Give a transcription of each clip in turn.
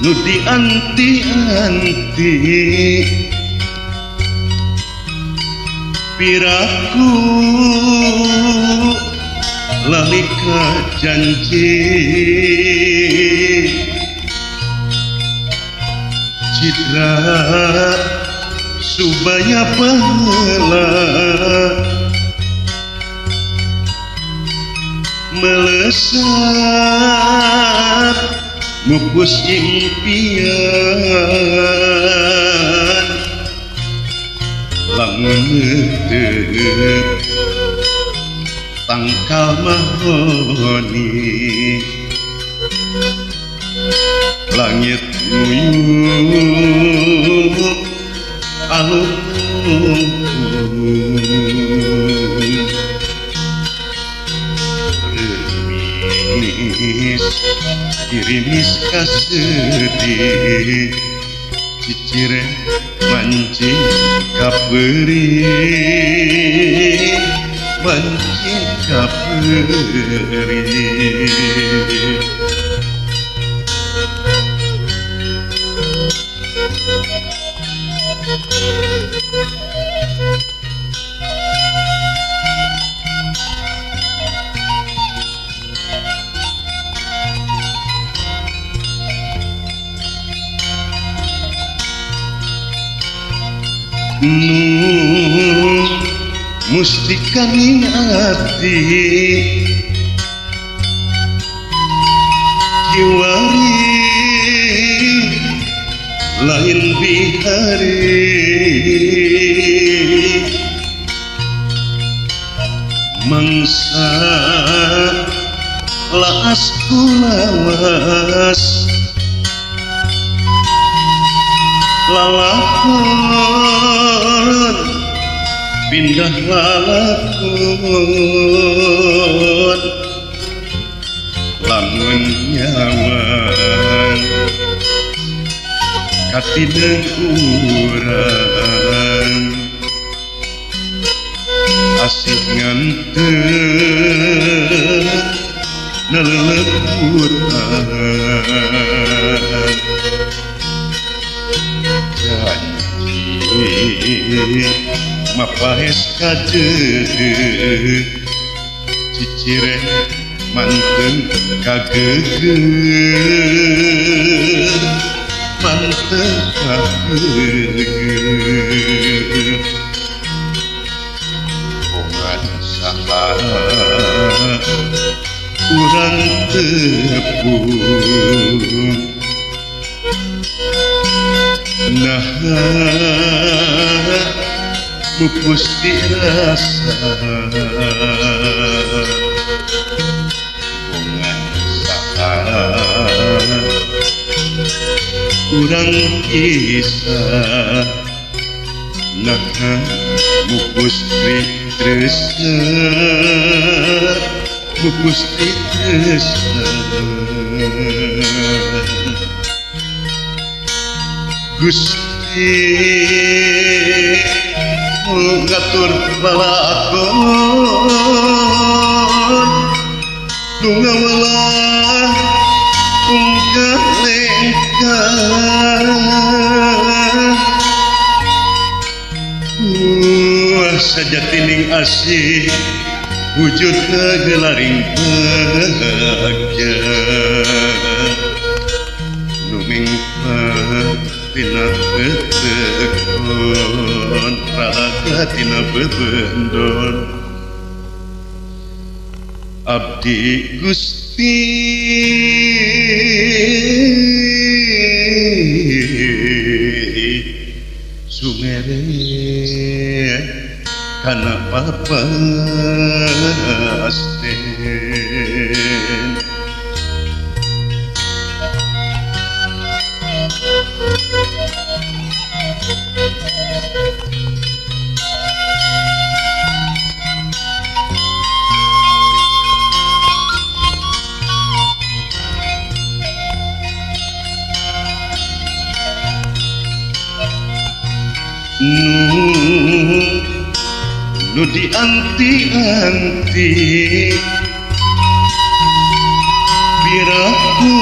Nu dianti-anti piraku lalika janji citra subaya pahala melesat mupus impian lamun teu tangkal mahoni langit nguyuh aluk girimis kasedih cicire mancing kapeurih mancing kapeurih. Nu mustika ning ati kiwari lain bihari mangsa laas kulawas lalakon pindah lalakon lamun nyawan katideung urang asih nganteun nelelepurang janji mapahes kadeudeuh cicire manten kageugeuh manten kageugeuh bongan saha urang tepung nah mupus dirasa bongan saha urang kisah nah mupus tresna mupus tresna Gusti ngatur lalakon nu ngawalah ungkah lengkah wah sajatining asih wujud kagelaring bagja nu mingpat tina tetekon ralaga tina bebendon abdi Gusti sumere kana papasten. Nu dianti-anti piraku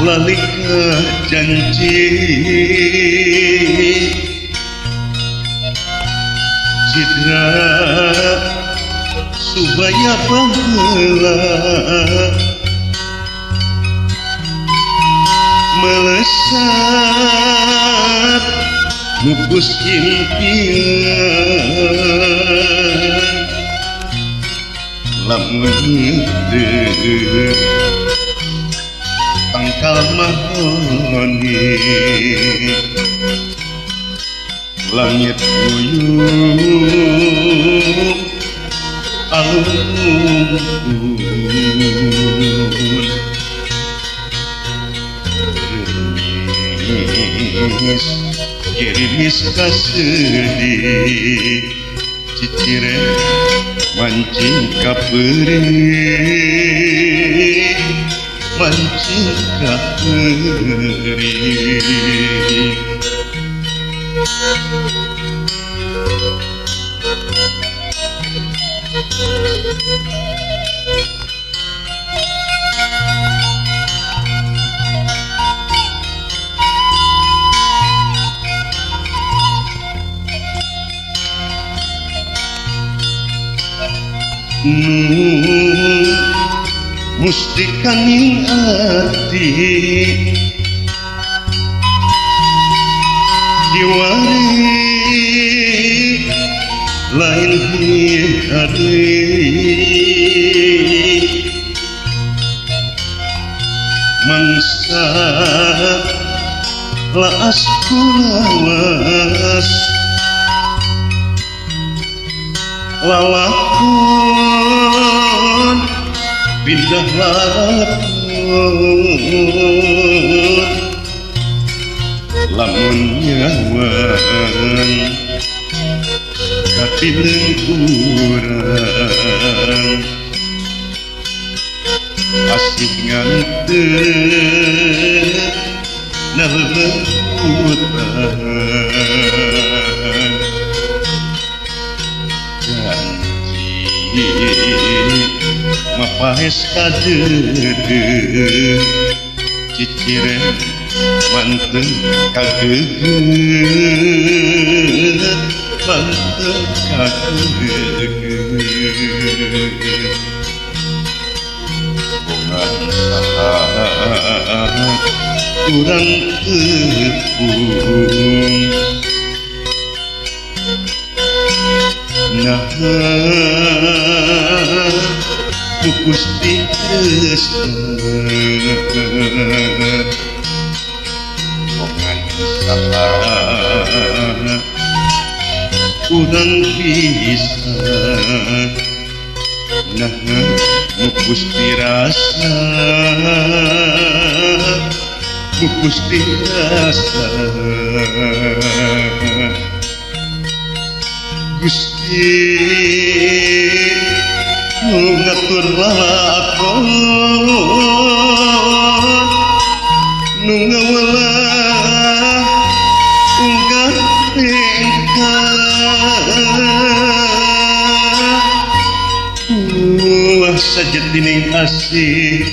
lalika janji cidra subaya baheula melesat mupus impian lamun teu tangkal mahoni langit guyub alun gerimis gerimis kasedih cicire mancing kapeurih mancing kapeurih. Mustikaning ati kiwari lain hati mangsa laas kulawas lalakon pindah lakon lamun nyawan katileung urang asih nganteun naleutan janji mapaes kadeudeuh cicire manteng kageugeuh manteng kageugeuh bongan saha urang tepung nah Gusti Tresna bongan saha urang bisa nah nu Gusti rasa nu Gusti rasa Gusti nu ngatur lalakon nu ngawelah ungkap tingkah ulah sajatining asih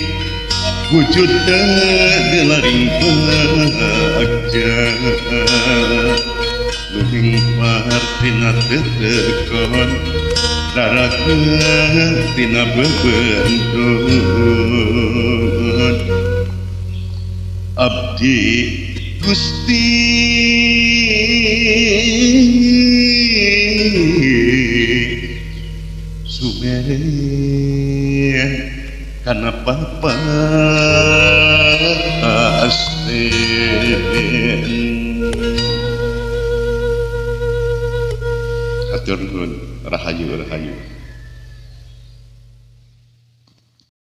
wujud gelaring bagja lumingpar tina tetekon raraga tina bebendon abdi Gusti sumere kana papasten. Hatur nuhun, rahayu rahayu.